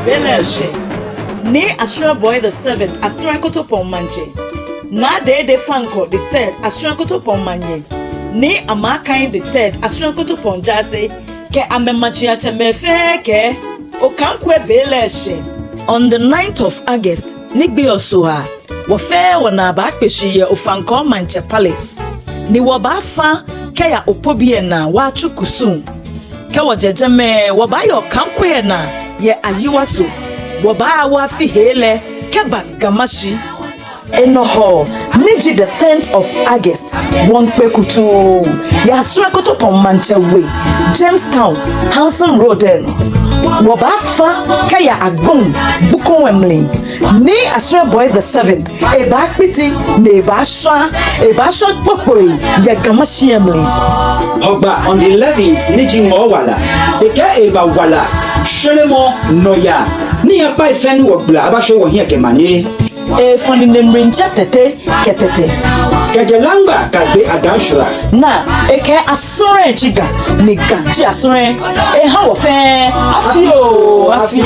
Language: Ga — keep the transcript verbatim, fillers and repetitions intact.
Bele Shɛ, Nii Ashwerɛ Boi the seventh, Ashwerɛ Kotopɔŋ Maŋtsɛ, Naa Dede Fankor the third, Ashwerɛ Kotopɔŋ Manyɛ, Nii Amaa Kai the third, Ashwerɛ Kotopɔŋ Jaase, kɛ amɛmajiatsɛmɛi fɛɛ kɛɛ, Okaŋkwɛ Bele Shɛ. On the ninth of August, ni gbi Osu a, wɔ fɛɛ wɔnaa baakpe shi yɛ Ofankor Maŋtsɛ Palace, ni wɔbaafa kɛya Opobi lɛ naa wɔyatsu kusum. Kɛ wɔjɛ jɛmɛ, wɔbaaya Okaŋkwɛ lɛ naa yɛ Ayiwaso, wɔbaawo afi hee lɛ kɛba Ga Mashi. Enɔ Hɔɔ, ni ji the tenth of August, wɔŋkpe kutuu yɛ Ashwerɛ Kotopɔŋ Maŋtsɛ We, Jamestown, Hansen Road lɛ nɔ. Wɔbaafa kɛya Agboŋ Bukom lɛ mli. Nii Ashwerɛ Boi the seventh ebaakpiti ni ebaashwa, ebaashwa kpokpoi yɛ Ga Mashi lɛ mli. Hɔgbaa on the eleventh, ni ji Ŋɔɔ Wala, ekɛɛ ebaawala Shwelemɔ nɔyaa. Ni yɛ kpai fɛɛ ni wɔgbala abaashwie wɔhiɛ kɛ manye. Efɔ nine mli ŋtsɛ Tɛte kɛ Tɛtɛ, kɛjɛ Laŋma kɛyagbe Adanshura. Naa, ekɛɛ Asɔrɛ ji Ga, ni Ga ji Asɔrɛ. Eha wɔ fɛɛ afi oo afi.